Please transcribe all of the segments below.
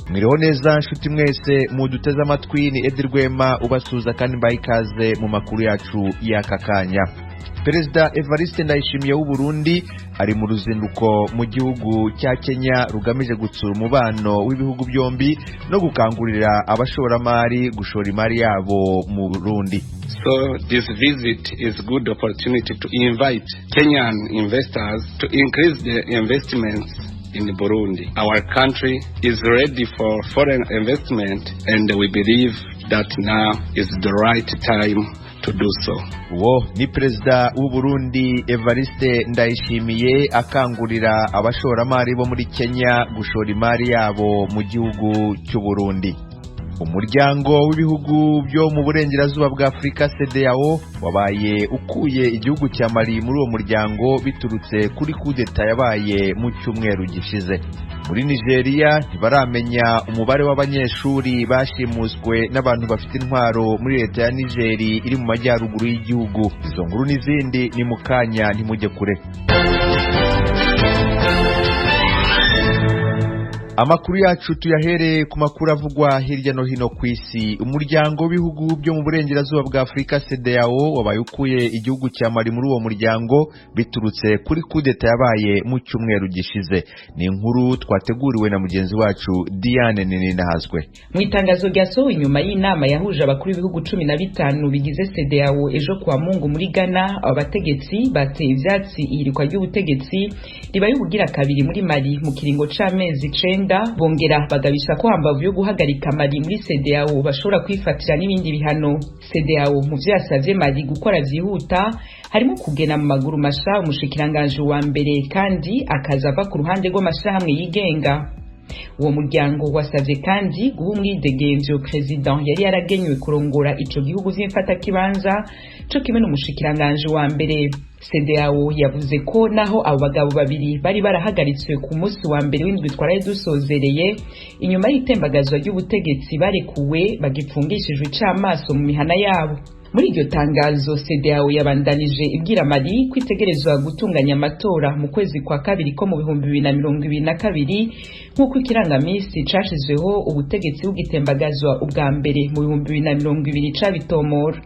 Mwiriho neza nshuti mwese muduteze amatwi, ni Edi Rwema ubasuhuza kandi mbaha ikaze mu makuru yacu y'aka kanya. Perezida Evariste Ndayishimiye w'u Burundi ari mu ruzinduko mu gihugu cya Kenya rugamije gutsura umubano w'ibihugu byombi no gukangurira abashoramari gushora imari yabo mu Burundi. So this visit is good opportunity to invite Kenyan investors to increase their investments in Burundi. Our country is ready for foreign investment and we believe that now is the right time to do so. Uwo ni Perezida w'u Burundi Evariste Ndayishimiye akangurira abashoramari bo muri Kenya gushora imari yabo mu gihugu cy'u Burundi. Umuryango w'ibihugu byo mu burengerazuba bwa Afurika CEDEAO wabaye ukuye igihugu cya Mali muri uwo muryango biturutse kuri kudeta yabaye mu cyumweru gishize. Muri Nigeria ntibaramenya umubare w'abanyeshuri bashimuswe n'abantu bafite intwaro muri leta ya Niger iri mu majyaruguru y'igihugu. Izo nkuru n'izindi ni mu kanya, ntimujye kure. Amakuru yacu tuyahereye ku makuru avugwa hirya no hino ku isi. Umuryango w'ibihugu byo mu burengerazuba bwa Afurika CEDEAO wabaye ukuye igihugu cya Mali muri uwo muryango biturutse kuri kudeta yabaye mu cyumweru gishize. Ni inkuru twateguriwe na mugenzi wacu Diane Nininahazwe. Mu itangazo ryasohowe nyuma y'inama yahuje abakuru b'ibihugu 15 bigize CEDEAO ejo kuwa Mungu muri Ghana, abategetsi bateye ivyatsi ihirikwa ry'ubutegetsi ribaye ubugira kabiri muri Mali mu kiringo c'amezi 9, bongera bagabisha ko hambavu yo guhagarika Mali muri CEDEAO bashobora kwifatira n'ibindi bihano. CEDEAO mu vyo yasavye Mali gukora vyihuta harimo kugena mu maguru masha umushikiranganje wa mbere kandi akaza ava ku ruhande rw'amashirahamwe yigenga. Uwo muryango wasavye kandi guha umwidegemvyo president yari yaragenywe kurongora ico gihugu vy'imfatakibanza co kimwe n'umushikiranganje wa mbere. CEDEAO yavuze ko naho abo bagabo babiri bari barahagaritswe ku munsi wa mbere w'indwi twaraye dusozereye inyuma y'itembagazwa ry'ubutegetsi barekuwe bagipfungishijwe icamaso mu mihana yabo. Muri iryo tangazo CEDEAO yabandanije ibwira Mali kwitegerezwa gutunganya amatora mu kwezi kwa kabiri ko mu 2022 nk'uko ikirangamisi cashizweho ubutegetsi bw'igitembagazwa ubwa mbere mu 2020 cabitomora.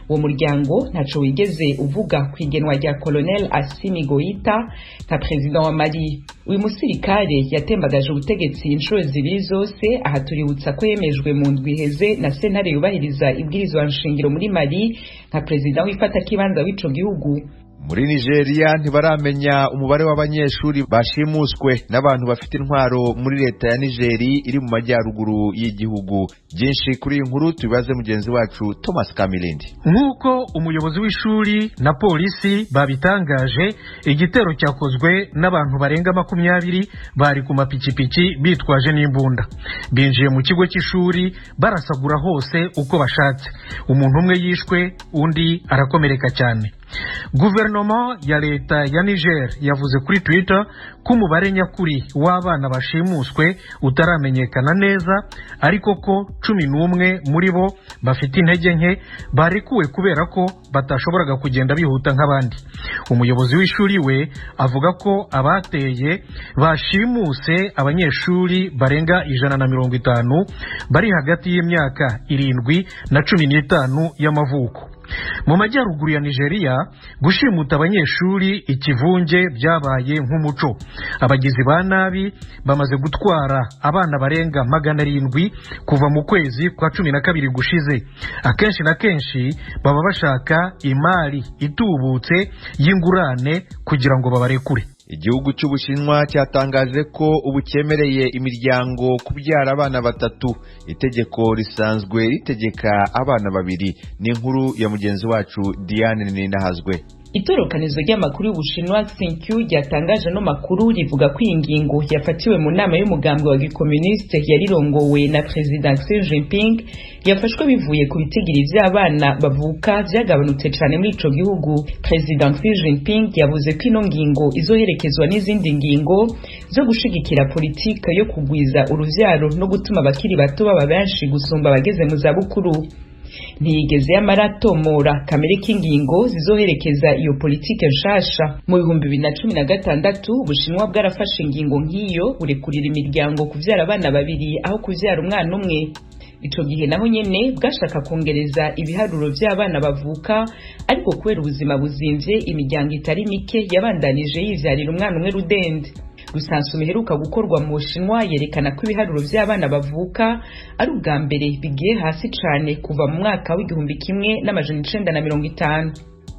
Uwo muryango ntaco wigeze uvuga ku igenwa rya Colonel Assimi Goita nka president wa Mali. Uyu musirikare yatembagaje ubutegetsi inshuro zibiri zose, aha tuributsa ko yemejwe mu ndwi iheze na sentare yubahiriza ibwirizwa nshingiro muri Mali nka president w'ifatakibanza w'ico gihugu. Muri Nigeria ntibaramenya umubare w'abanyeshuri bashimuswe n'abantu bafite intwaro muri leta ya Niger iri mu majyaruguru y'igihugu. Byinshi kuri iyi nkuru tubibaze mugenzi wacu Thomas Kamilindi. Nk'uko umuyobozi w'ishuri na polisi babitangaje, igitero cyakozwe n'abantu barenga 20 bari ku mapikipiki bitwaje n'imbunda. Binjiye mu kigo cy'ishuri barasagura hose uko bashatse. Umuntu umwe yishwe, undi arakomereka cyane. Guverinoma ya leta ya Niger yavuze kuri Twitter ko umubare nyakuri w'abana bashimuswe utaramenyekana neza, ariko ko 11 muri bo bafite intege nke barekuwe kubera ko batashoboraga kugenda bihuta nk'abandi. Umuyobozi w'ishuri we avuga ko abateye bashimuse abanyeshuri barenga 150 bari hagati y'imyaka 7 na 15 y'amavuko. Mu majyaruguru ya Nigeria gushimuta abanyeshuri ikivunge byabaye nk'umuco. Abagizi ba nabi bamaze gutwara abana barenga 700 kuva mu kwezi kwa 12 gushize. Akenshi na kenshi baba bashaka imari itubutse y'ingurane kugira ngo babarekure. Igihugu cy'Ubushinwa cyatangaje ko ubu cyemereye imiryango kubyara abana 3. Itegeko risanzwe ritegeka abana 2. Ni inkuru ya mugenzi wacu Diane Ninahazwe. Itorokanizo ry'amakuru y'Ubushinwa Xinhua ryatangaje no makuru rivuga ko iyi ngingo yafatiwe mu nama y'umugambwe wa gikomuniste yarirongowe na President Xi Jinping yafashwe bivuye ku bitigiri vy'abana bavuka vyagabanutse cane muri ico gihugu. President Xi Jinping yavuze ko ino ngingo izoherekezwa n'izindi ngingo zo gushigikira politike yo kugwiza uruvyaro no gutuma abakiri bato baba benshi gusumba abageze mu zabukuru. Ntiyigeze yamaratomora kamere k'ingingo zizoherekeza iyo politike nshasha. Mu 2016 Ubushinwa bwarafashe ingingo nk'iyo, burekurira imiryango kuvyara abana babiri aho kuvyara umwana umwe. Ico gihe naho nyene bwashaka kongereza ibiharuro vy'abana bavuka, ariko kubera ubuzima buzimvye imiryango itari mike yabandanije yivyarira umwana umwe rudende. Rusansuma iheruka gukorwa mu Bushinwa yerekana ko ibiharuro vy'abana bavuka ari ubwa mbere bigiye hasi cane kuva mu mwaka w'1950.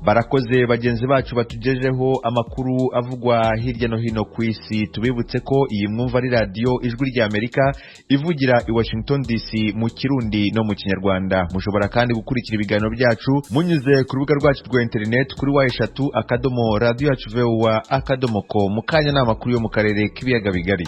Barakoze bagenzi bacu batugejeho amakuru avugwa hirya no hino ku isi. Tubibutse ko iyi mwumva ari radiyo Ijwi rya Amerika ivugira i Washington DC mu Kirundi no mu Kinyarwanda. Mushobora kandi gukurikira ibiganiro byacu munyuze ku rubuga rwacu rwa interineti kuri www.radioyacuvoa.com. Mu kanya ni amakuru yo mu karere k'ibiyaga bigari.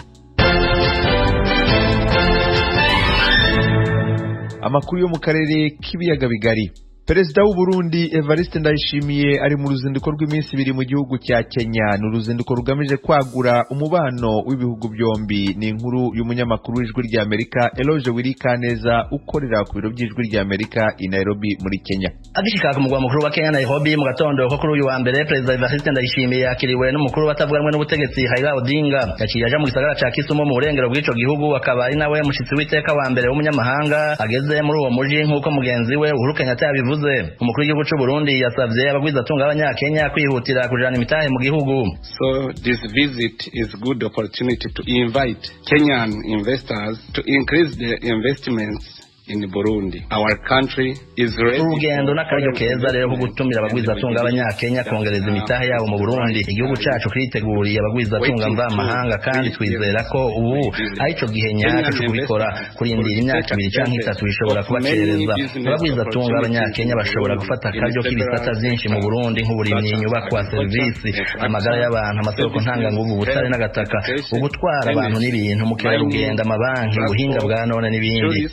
Amakuru yo mu karere k'ibiyaga bigari. Perezida w'u Burundi Evariste Ndayishimiye ari mu ruzinduko rw'iminsi 2 mu gihugu cya Kenya. Ni uruzinduko rugamije kwagura umubano w'ibihugu byombi. Ni inkuru y'umunyamakuru w'Ijwi rya Amerika Eloge Wirikaneza ukorera ku biro by'Ijwi rya Amerika i Nairobi muri Kenya. Agishika ku mugwa mukuru wa Kenya Nairobi mu gatondo ko kuri uyu wa mbere, Perezida Evariste Ndayishimiye yakiriwe n'umukuru watavuganwe n'ubutegetsi Raila Odinga. Yaciye aja mu gisagara ca Kisumu mu burengero bw'ico gihugu, akaba ari nawe mushitsi w'iteka wa mbere w'umunyamahanga ageze muri uwo muji, nk'uko mugenzi we Uhuru Kenyatta yabivuze. Umukuru w'igihugu c'u Burundi yasavye abagwizatunga b'abanyakenya kwihutira kujana imitahe mu gihugu. So this visit is good opportunity to invite Kenyan investors to increase their investments in Burundi. Our country is ready. Urugendo n'akaryo keza rero ko gutumira abagwizatunga b'abanyakenya kongereza imitahe yabo mu Burundi. Igihugu cacu kiriteguriye abagwizatunga mvamahanga, kandi twizera ko ubu arico gihe nyacyo co kubikora. Kurindira imyaka 2 canke 3 bishobora kubacerereza. Abagwizatunga b'abanyakenya bashobora gufata akaryo k'ibisata vyinshi mu Burundi, nk'uburimyi, inyubakwa, serivisi, amagara y'abantu, amasoko ntanganguvu, ubutare n'agataka, ugutwara abantu n'ibintu, mukerarugendo, amabanki, ubuhinga bwa none n'ibindi.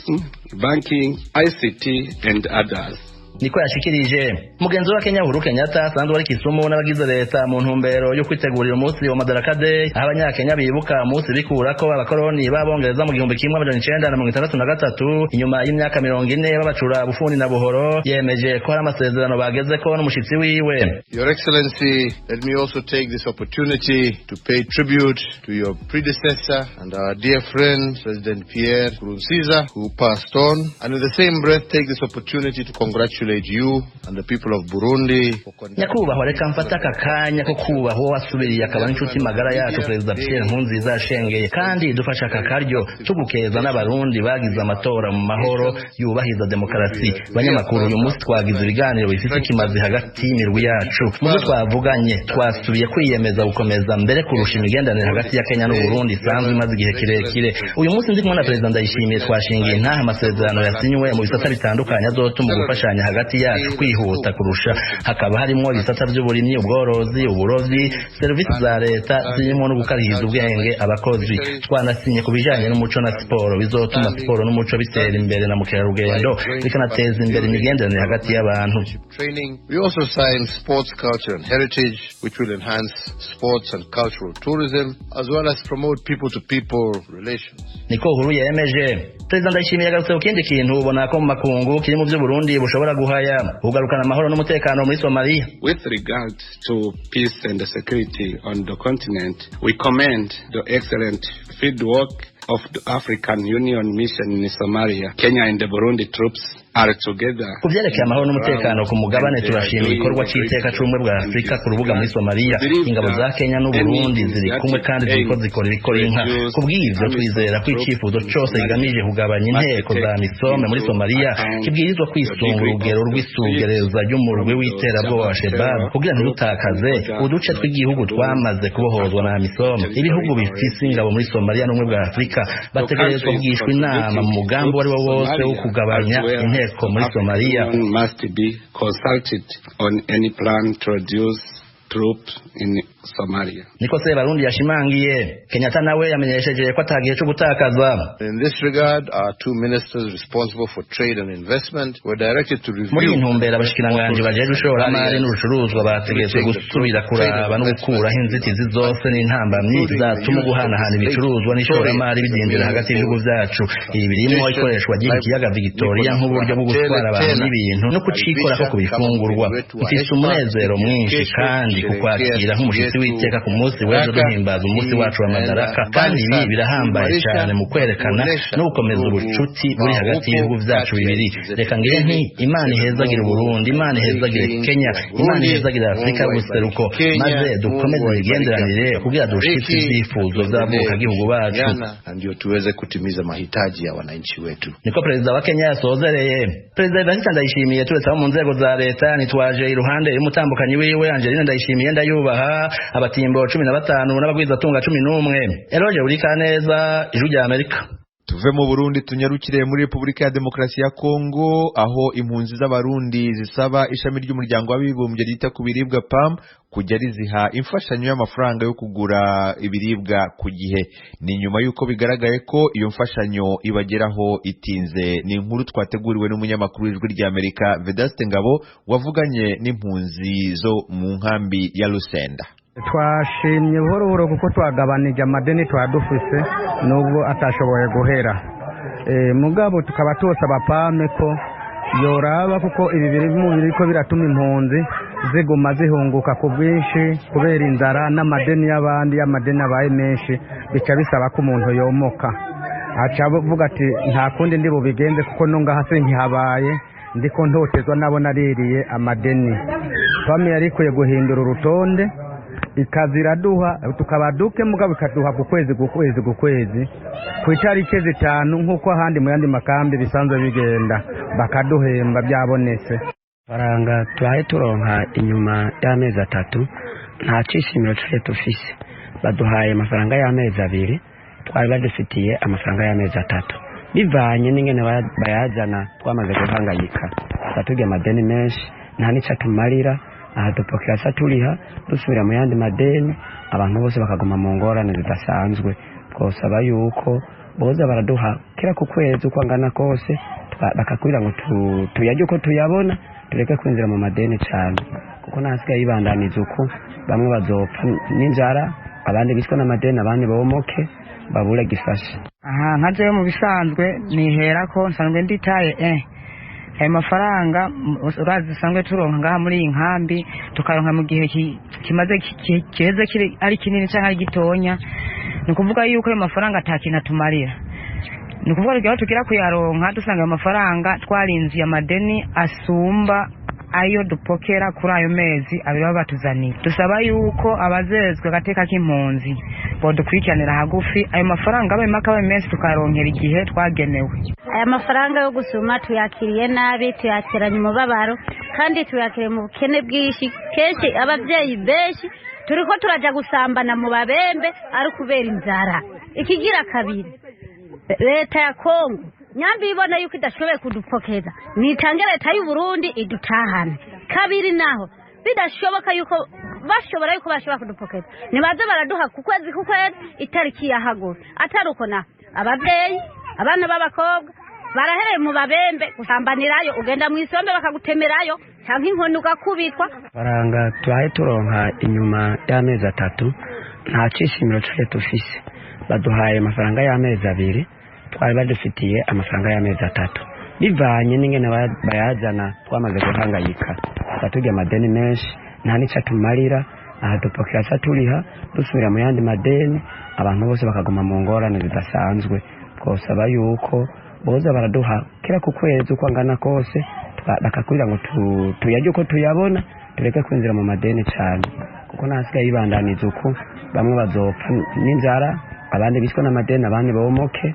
Banking, ICT and others. Niko yashikirije. Mugenzi wa Kenya Uhuru Kenyatta asanzwe ari Kisumu n'abagize leta mu ntumbero yo kwitegurira umunsi wa Madaraka Day, aho abanyakenya bibuka umunsi bikurako abakoroni b'abongereza mu 1963 inyuma y'imyaka 40 babacura bufuni na buhoro. Yemeje ko hari amasezerano bagezeko n'umushitsi wiwe. Your Excellency, let me also take this opportunity to pay tribute to your predecessor and our dear friend President Pierre Nkurunziza, who passed on, and in the same breath take this opportunity to congratulate you and the people of Burundi. Nyakubahwa, reka mfata aka kanya ko kubaha uwo wasubiriye akaba n'inshuti magara yacu Perezida Pierre Nkurunziza yashengeye, kandi dufashe aka karyo tugukeza n'abarundi bagize amatora mu mahoro yubahiriza demokarasi. Banyamakuru, uyu munsi twagize ibiganiro bifite ikimazi hagati y'imirwi yacu. Mu byo twavuganye twasubiye kwiyemeza gukomeza mbere kurusha imigenderanire hagati ya Kenya n'u Burundi isanzwe imaze igihe kirekire. Uyu munsi ndi kumwe na Perezida Ndayishimiye, twashingiye intaha amasezerano yasinywe mu bisata bitandukanye azotuma gufashanya hagati yacu kwihuta kurusha, hakaba harimo ibisata by'uburimyi, ubworozi, uburovyi, serivisi za leta zirimo no gukarihiza ubwenge abakozi. Twanasinye ku bijanye n'umuco na siporo bizotuma siporo n'umuco bitera imbere na mukerarugendo, bikanateza imbere imigenderanire hagati y'abantu. We also signed sports, culture and heritage, which will enhance sports and cultural tourism as well as promote people-to-people relations. Niko Uhuru yemeje. Perezida Ndayishimiye yagarutse ku kindi kintu ubona ko mu makungu kiri mu by'Uburundi bushobora guhaya, ugarukana amahoro n'umutekano muri Somalia. With regard to peace and security on the continent, we commend the excellent field work of the African Union mission in Somalia. Kenya and the Burundi troops are together. Ku vyerekeye amahoro n'umutekano ku mugabane, turashima igikorwa c'iteka c'ubumwe bwa Afurika ku rubuga muri Somalia. Ingabo za Kenya n'u Burundi ziri kumwe kandi ziriko zikora ibikora inka. Ku bw'ivyo twizera ko icifuzo cose kigamije kugabanya inteko za misome muri Somalia kibwirizwa kwisunga urugero rw'isugereza ry'umurwi w'iterabwoba wa Shabab, kugira ntidutakaze uduce tw'igihugu twamaze kubohozwa na misome. Ibihugu bifise ingabo muri Somalia n'ubumwe bwa Afurika bategerezwa kugishwa inama mu mugambi uwo ari wo wose wo kugabanya inteko muri Somalia. Must be consulted on any plan to reduce troops in Somalia. Niko Sebarundi yashimangiye. Kenyatta nawe yamenyesheje ko atagiye cyo gutakaza. In this regard, our two ministers responsible for trade and investment were directed to review. Muri intumbero abashikiranganje bajeje ishoramari n'urucuruzwa bategetswe gusubira kuraba no gukuraho inzitizi zose n'intambamyi zatuma guhanahana ibicuruzwa n'ishoramari bidindira hagati y'ibihugu vyacu. Ibi birimo ikoreshwa ry'ikiyaga Victoria nk'uburyo bwo gutwara abantu n'ibintu no kucikorako ku bifungurwa. Mfise umunezero mwinshi kandi kukwakira nk'umushitsi w'iteka ku munsi w'ejo duhimbaza umunsi wacu wa Madaraka, kandi ibi birahambaye cyane mu kwerekana no gukomeza ubucuti buri hagati y'ibihugu vyacu bibiri. Reka ngire nti Imana ihezagire Burundi, Imana ihezagire Kenya, Imana ihezagire Afrika y'ubuseruko, maze dukomeze imigenderanire kugira dushitse ivyifuzo vy'abavukagihugu bacu, ndio tuweze kutimiza mahitaji ya wananchi wetu. Niko perezida wa Kenya yasozereye. Perezida Evariste Ndayishimiye turetse abo mu nzego za leta nitwaje iruhande y'umutambukanyi wiwe Angeline Ndayishimiye ndayubaha, abatimbo 15 n'abagwizatunga 11. Eroje Urikaneza, Ijwi rya Amerika. Tuve mu Burundi tunyarukire muri Republika ya Demokarasi ya Kongo, aho impunzi z'abarundi zisaba ishami ry'umuryango w'abibumbye ryita ku biribwa PAM kujya riziha imfashanyo y'amafaranga yo kugura ibiribwa ku gihe. Ni nyuma y'uko bigaragaye ko iyo mfashanyo ibageraho itinze. Ni inkuru twateguriwe n'umunyamakuru w'Ijwi rya Amerika Vedaste Ngabo wavuganye n'impunzi zo mu nkambi ya Lusenda. Twashimye buhoro buhoro kuko twagabanije amadeni twadufise nubwo atashoboye guhera. Mugabo tukaba tosaba PAM ko yoraba, kuko ibi biri mu biriko biratuma impunzi ziguma zihunguka ku bwinshi kubera inzara n'amadeni y'abandi. Y'amadeni abaye menshi bica bisaba ko umuntu yomoka aca avuga ati nta kundi ndi bubigenze kuko nungaha sinkihabaye, ndiko ntotezwa nabo naririye amadeni. PAM yari ikwiye guhindura urutonde ikaziraduha tukaba duke, mugabo ikaduha ku kwezi ku kwezi ku kwezi ku itariki 5 nk'uko ahandi mu yandi makambi bisanzwe bigenda, bakaduhemba byabonetse. Faranga twaye turonka inyuma y'amezi 3 nta cishimiro twari dufise. Baduhaye amafaranga y'amezi 2, twari badufitiye amafaranga y'amezi 3. Bivanye n'ingene bayazana twamaze guhangayika, batujya amadeni menshi nta n'ico atumarira. Aha dupokera sa turiha dusubira mu yandi madeni, abantu bose bakaguma mu ngorane zidasanzwe. Twosaba yuko boza baraduha kira ku kwezi uko angana kose, bakakubwira ngo tuyarye uko tuyabona, tureke kwinjira mu madeni cyane, kuko ntasigaye yibandaniza uko bamwe bazopfa n'inzara, abandi bicwa n'amadeni, abandi bomoke babure gifasha. Aha nka jewe mu bisanzwe nihera ko nsanzwe nditaye ayo mafaranga urazi dusanzwe turonka ngaha muri iyi nkambi, tukaronka mu gihe kimaze kiheze ari kinini canke ari gitonya. Ni ukuvuga yuko ayo mafaranga ata kintu atumarira. Ni ukuvuga aho tugira kuyaronka dusanga ayo mafaranga twarinziye amadeni asumba ayo dupokera kuri ayo mezi abiri baba batuzaniye. Dusaba yuko abazezwe agateka k'impunzi bodukurikiranira hagufi ayo mafaranga abe make abe menshi, tukaronkera igihe twagenewe. Aya mafaranga yo gusuma tuyakiriye nabi, tuyakiranye umubabaro kandi tuyakiriye mu bukene bwinshi. Kenshi abavyeyi benshi turiko turaja gusambana mu babembe ari kubera inzara. Ikigira kabiri, leta ya Kongo nyambi ibona yuko idashoboye kudupokeza, nitange leta y'u Burundi idutahane. Kabiri naho bidashoboka yuko bashobora yuko bashobora kudupokeza, nibaze baraduha ku kwezi ku kwezi itariki yahagura. Atari uko naho abavyeyi abana b'abakobwa barahereye mu babembe gusambanirayo, ugenda mu isombe bakagutemerayo cyangwa inkoni ugakubitwa. Faranga twaye turonka inyuma y'amezi 3 nta cishimiro twari dufise. Baduhaye amafaranga y'amezi 2, twari badufitiye amafaranga y'amezi 3. Bivanye n'ingene bayazana twamaze guhangayika, batujya amadeni menshi nta n'ico atumarira. Aha dupokera sa turiha dusubira mu yandi madeni, abantu bose bakaguma mu ngorane zidasanzwe. Twosaba yuko boza baraduha kira ku kwezi uko angana kose, bakakubwira ngo tuyarye uko tuyabona, tureke kwinjira mu madeni cyane, kuko ntasigaye yibandaniza uko bamwe bazopfa n'inzara, abandi bicwa n'amadeni, abandi bomoke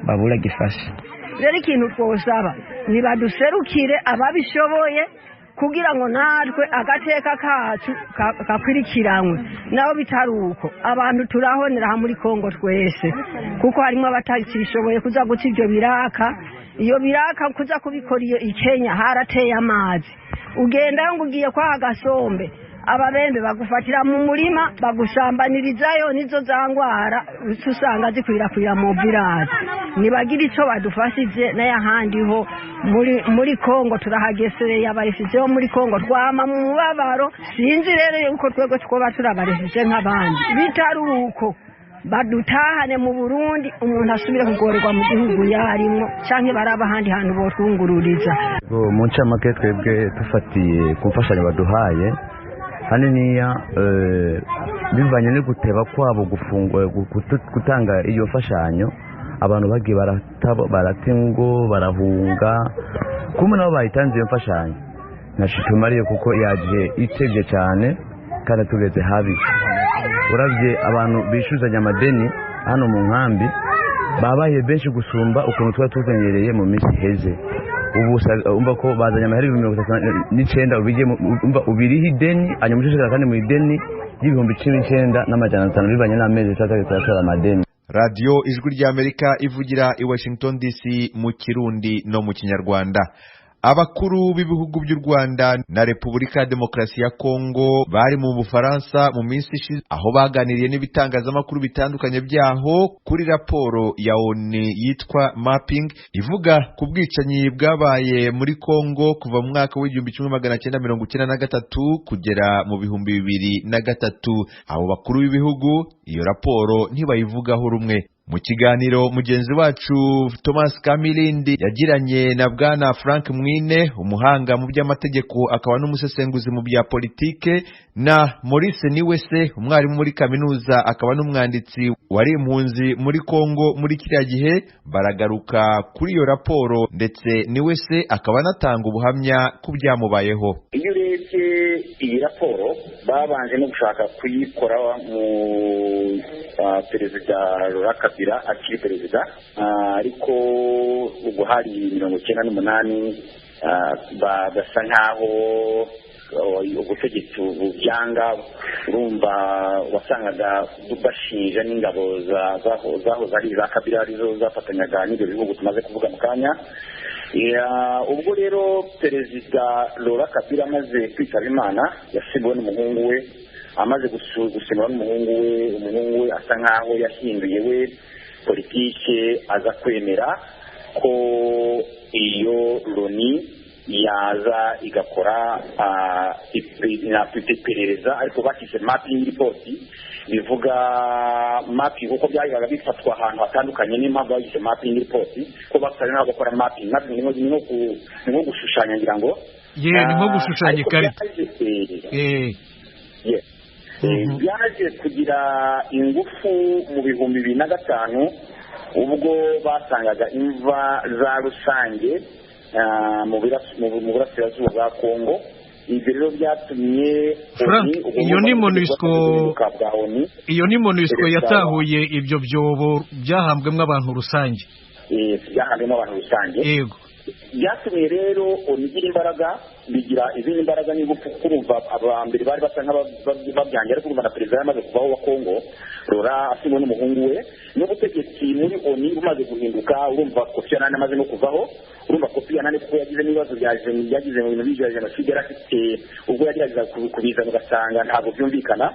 babure gifasha. Rero ikintu twosaba nibaduserukire ababishoboye kugira ngo natwe agateka kacu kakwirikiranwe, naho bitari uko abantu turahonera muri Kongo twese, kuko harimo abatakishoboye kuza guca ibyo biraka. Iyo biraka kuza kubikora iyo i Kenya harateye amazi, ugenda ngo ugiye kwa gasombe Ababembe bagufatira mu murima, bagusambanirizayo, nizo za ngwara usanga zikwirakwira mu village. Nibagira ico badufashije. N'ayahandi ho muri Kongo turahagesereye, abarefije bo muri Kongo twama mu mubabaro. Sinzi rero yuko twebwe twoba turabarefije nk'abandi. Bitari uko, badutahane mu Burundi, umuntu asubire kugorerwa mu gihugu yarimwo, canke baraba ahandi hantu botwungururiza. Mu ncamake, twebwe dufatiye ku mfashanyo baduhaye haniniya, bivanye no guteba kwabo gutanga iyo mfashanyo, abantu bagiye barata ingo, barahunga. Kumwe nabo bayitanze iyo mfashanyo, ntacyo tumariye kuko yaje itevye cyane kandi tugeze habi. Uravye abantu bishuzanya amadeni hano mu nkambi, babaye benshi gusumba ukuntu twari tumenyereye mu minsi iheze. Ubu umva ko bazanye amahera 39,000, umva ubiriho ideni, hanyuma ushishikara kandi mu ideni y'19,500 bivanye n'amezi turatora amadeni. Radiyo Ijwi ry'Amerika ivugira i Washington DC mu Kirundi no mu Kinyarwanda. Abakuru b'ibihugu by'u Rwanda na Repubulika ya Demokarasi ya Kongo bari mu Bufaransa mu minsi ishize, aho baganiriye n'ibitangazamakuru bitandukanye byaho kuri raporo ya ONU yitwa Mapping, ivuga ku bwicanyi bwabaye muri Kongo kuva mu mwaka w'1993 kugera mu 2003. Abo bakuru b'ibihugu iyo raporo ntibayivugaho rumwe. Mu kiganiro mugenzi wacu Thomas Kamilindi yagiranye na Bwana Frank Mwine, umuhanga mu by'amategeko akaba n'umusesenguzi mu bya politike, na Maurice Niwese, umwarimu muri kaminuza akaba n'umwanditsi wari impunzi muri Kongo muri kiriya gihe, baragaruka kuri iyo raporo, ndetse Niwese akaba anatanga ubuhamya ku byamubayeho. Iyo urebye iyi raporo, babanje no gushaka kuyikora mu Perezida Laurent Kabila akiri perezida, ariko ubwo hari 98, basa nkaho ubutegetsi bubyanga. Urumva wasangaga bashinja n'ingabo zahoze ari iza Kabila, arizo zafatanyaga n'ibyo bihugu tumaze kuvuga mu kanya. Ubwo rero Perezida Laurent Kabila amaze kwitaba Imana, yasimbuwe n'umuhungu we. Amaze gusimbura n'umuhungu we, umuhungu we asa nkaho yahinduye we politike, aza kwemera ko iyo Loni yaza igakora iperereza, ariko bakise mapping report. Bivuga mapping kuko byajyaga bifatwa ahantu hatandukanye. Niyo mpamvu bagise mapping report, ko basa n'aho bakora mapping. Mapping ni nko gushushanya, ngira ngo. Ye, ni nko gushushanya ikarita. Byaje kugira ingufu mu 2005, ubwo basangaga imva za rusange mu burasirazuba bwa Kongo. Ibyo rero byatumye Frank, iyo ni MONUSCO yatahuye ibyo byobo byahambwemo abantu rusange. Byahambwemo abantu rusange. Yego. Byatumye rero igira imbaraga, bigira izindi mbaraga n'ingufu. Kurumva aba mbere bari basa nk'ababyangiye, ariko urumva na perezida yamaze kuvaho wa Kongo Laurent, asimbuwe n'umuhungu we, n'ubutegetsi muri ONU bumaze guhinduka. Urumva Kofi Annan amaze no kuvaho. Urumva Kofi Annan kuko yagize n'ibibazo byagize mu bintu bya jenoside, yari afite ubwo yagerageza kubizana, ugasanga ntabwo byumvikana.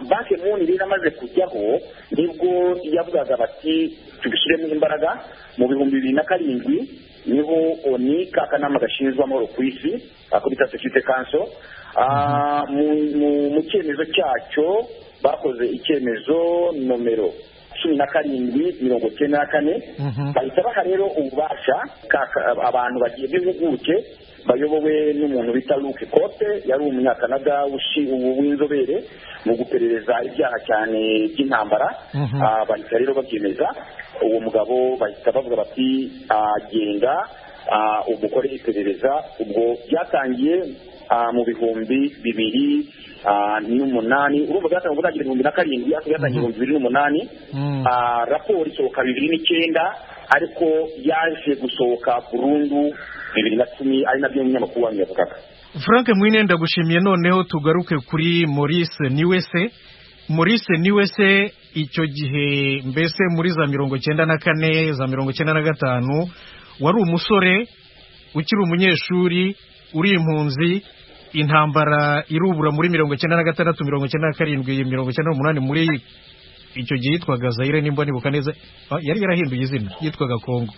Ban Ki-moon rero amaze kujyaho, nibwo yavugaga bati tubishyiremo imbaraga. Mu 2007 niho ONU, ka kanama gashinzwe amahoro ku isi, ako bita Security Council, mu cyemezo cyacyo bakoze icyemezo nomero 1794, bahita baha rero ububasha abantu bagiye b'impuguke bayobowe n'umuntu bita Luc Kote, yari umunyakanada w'inzobere mu guperereza ibyaha cyane by'intambara. Bahita rero babyemeza uwo mugabo, bahita bavuga bati genda umukore iperereza. Ubwo byatangiye mu 2008. Urumva byatangiye gutangira 2007, ariko byatangiye 2008, raporo isohoka 2009, ariko yaje gusohoka burundu 2010, ari nabyo umunyamakuru wanyu yavugaga. Frank Mwine, ndagushimiye. Noneho tugaruke kuri Maurice Niwese. Maurice Niwese, icyo gihe mbese muri za 94, za 95, wari umusore ukiri umunyeshuri, uri impunzi. Intambara irubura muri 96, 97, 98, muri icyo gihe yitwaga Zaire, nimba nibuka neza, yari yarahinduye izina, yitwaga Kongo.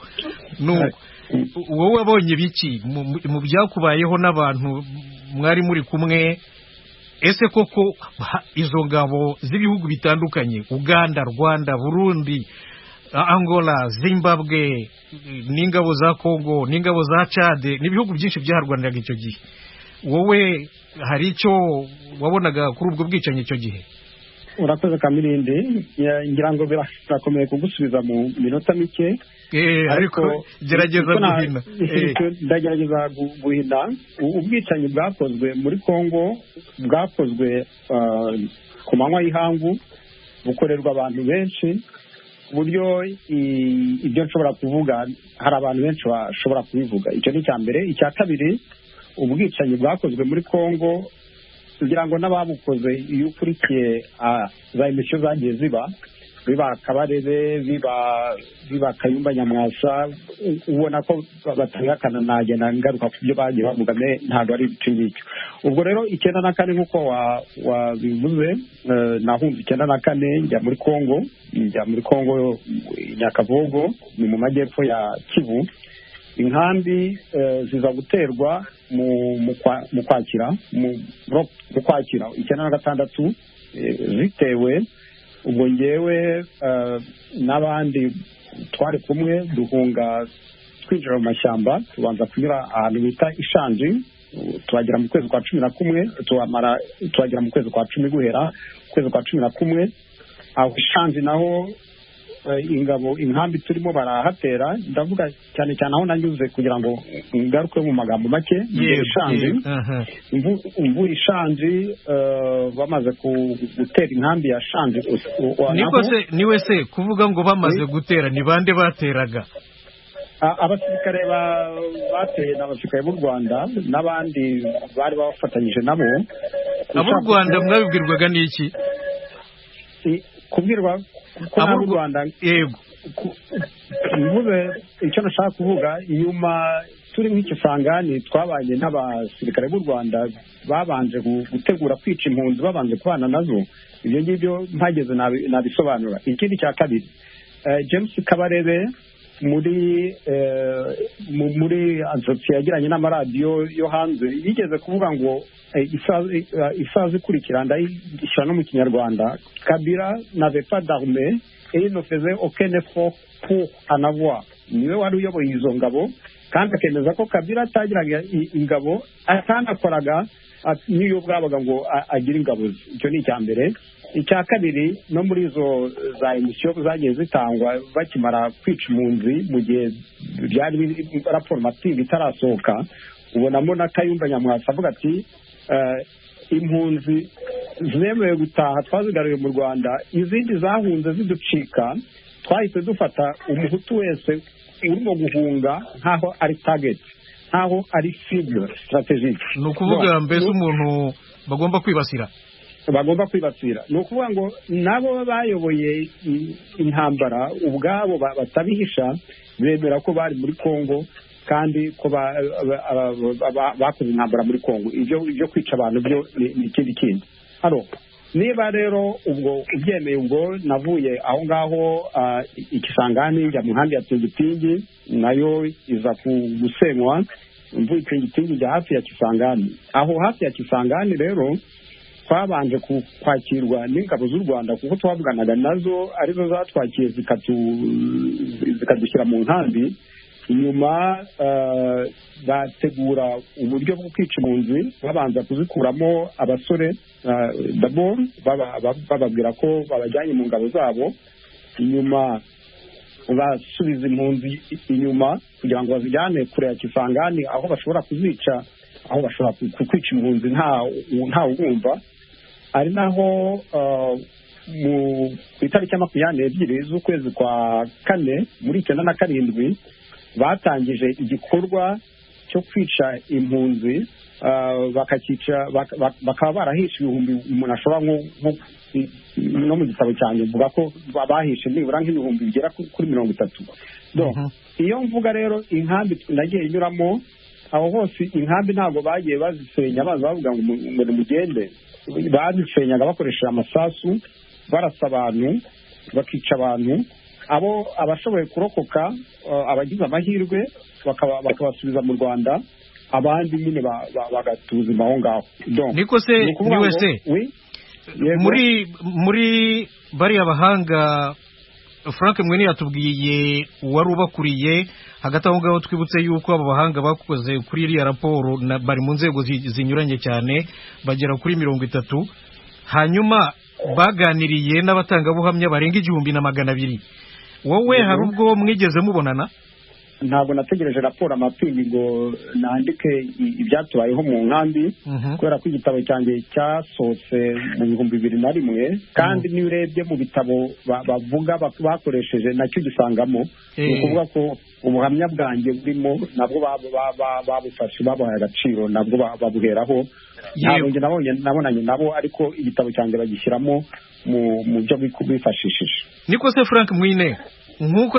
Nuko wowe wabonye biki mu byakubayeho n'abantu mwari muri kumwe? Ese koko izo ngabo z'ibihugu bitandukanye, Uganda, Rwanda, Burundi, Angola, Zimbabwe, n'ingabo za Kongo, n'ingabo za Chad, n'ibihugu byinshi byaharwaniraga icyo gihe, wowe hari icyo wabonaga kuri ubwo bwicanyi icyo gihe? Urakoze Kamirindi, ngira ngo birakomeye kugusubiza mu minota mike, ariko gerageza guhina. Ndagerageza guhina. Ubwicanyi bwakozwe muri Kongo bwakozwe ku manywa y'ihangu, bukorerwa abantu benshi, ku buryo ibyo nshobora kuvuga hari abantu benshi bashobora kubivuga. Icyo ni icya mbere. Icya kabiri, ubwicanyi bwakozwe muri Kongo, kugira ngo n'ababukoze, iyo ukurikiye za emisiyo zagiye ziba, biba Kabarebe, biba Kayumba Nyamwasa, ubona ko batangakana. Nagenda ngaruka ku byo bagiye bavuga, ntabwo ari icyo ngicyo. Ubwo rero 94, nk'uko wabivuze, nahunze 94 njya muri Kongo, njya muri Kongo Nyakavogo, ni mu majyepfo ya Kivu. Inkambi ziza guterwa mu kwakira, mu kwakira 96. Zitewe, ubwo ngewe n'abandi twari kumwe duhunga, twinjira mu mashyamba, tubanza kunyura ahantu bita Ishanji, tuhagera mu kwezi kwa 11, tuhamara, tuhagera mu kwezi kwa 10, guhera kwezi kwa 11. Aho Ishanji naho ingabo inkambi turimo barahatera. Ndavuga cyane cyane aho nanyuze kugira ngo ngaruke mu magambo make. Ishanji, mvuye Ishanji, bamaze gutera inkambi ya Shanji. Niko se, niwe se kuvuga ngo bamaze gutera, ni bande bateraga? Abasirikare bateye ni abasirikare b'u Rwanda n'abandi bari bafatanyije nabo. Ab'u Rwanda mwabibwirwaga n'iki? Kubwirwa ko n'ab'u Rwanda? Yego. Mvuze icyo nashaka kuvuga, nyuma turi nk'ikisangani twabanye n'abasirikare b'u Rwanda babanje gutegura kwica impunzi, babanje kubana nazo. Ibyo ngibyo mpageze nabisobanura. Ikindi cya kabiri, James Kabarebe muri entretien yagiranye n'amaradiyo yo hanze yigeze kuvuga ngo isaha ikurikira, ndayishyira no mu Kinyarwanda: "Kabila n'avait pas d'armée et il ne faisait aucun effort pour en avoir." Niwe wari uyoboye izo ngabo, kandi akemeza ko Kabila atagiraga ingabo, atanakoraga n'iyo bwabaga ngo agire ingabo ze. Icyo ni icya mbere. Icya kabiri, no muri izo za emisiyo zagiye zitangwa bakimara kwica impunzi, mu gihe byari raporo matingi itarasohoka, ubonamo na Kayumba Nyamwasa avuga ati: "Impunzi zemewe gutaha twazigaruye mu Rwanda, izindi zahunze ziducika, twahise dufata Umuhutu wese urimo guhunga nk'aho ari target, nk'aho ari cible stratégique." Ni ukuvuga mbese umuntu bagomba kwibasira. Bagomba kwibasira. Ni ukuvuga ngo nabo bayoboye intambara ubwabo batabihisha, bemera ko bari muri Kongo kandi ko bakoze intambara muri Kongo. Ibyo kwica abantu byo ni ikindi kindi. Niba rero ubwo ubyemeye, ubwo navuye aho ngaho Ikisangani, njya mu nkambi ya Tingitingi, nayo iza gusenywa. Mvuye Tingitingi njya hafi ya Kisangani. Aho hafi ya Kisangani rero twabanje kwakirwa n'ingabo z'u Rwanda, kuko twavuganaga nazo, arizo zatwakiye zikadushyira mu nkambi. Nyuma bategura uburyo bwo kwica impunzi, babanza kuzikuramo abasore d'abord, bababwira ko babajyanye mu ngabo zabo. Nyuma basubiza impunzi inyuma kugira ngo bazijyane kure ya Kisangani, aho bashobora kuzica, aho bashobora kwica impunzi nta ugumva. Ari naho ku itariki ya 22 z'ukwezi kwa kane muri 97 batangije igikorwa cyo kwica impunzi, bakakica, bakaba barahishe ibihumbi, umuntu ashobora no mu gitabo cyanjye mvuga ko bahishe nibura nk'ibihumbi bigera kuri 30. Iyo mvuga rero inkambi nagiye inyuramo, Aho hose inkambi ntabwo bagiye bazisenya baza bavuga ngo nimugende. Bazisenyaga bakoresheje amasasu, barasa abantu, bakica abantu. Abo abashoboye kurokoka, abagize amahirwe, bakabasubiza mu Rwanda, abandi nyine bagatuza aho ngaho. Niko se, niwe se muri bariya bahanga Frank Mwine yatubwiye wari ubakuriye. Hagati aho ngaho twibutse yuko abo bahanga bakoze kuri iriya raporo bari mu nzego zinyuranye cyane, bagera kuri 30. Hanyuma baganiriye n'abatangabuhamya barenga 1200. Wowe hari ubwo mwigeze mubonana? Ntabwo nategereje raporo amapingi ngo nandike ibyatubayeho mu nkambi, kubera ko igitabo cyanjye cyasohotse mu 2001, kandi niyo urebye mu bitabo bavuga bakoresheje nacyo gisangamo. Ni ukuvuga ko ubuhamya bwanjye burimo, nabwo babufashe, babuhaye agaciro, nabwo babuheraho. Ntabwo njye nabonanye nabo, ariko igitabo cyanjye bagishyiramo mu byo bifashishije. Niko se Frank Mwine, nk'uko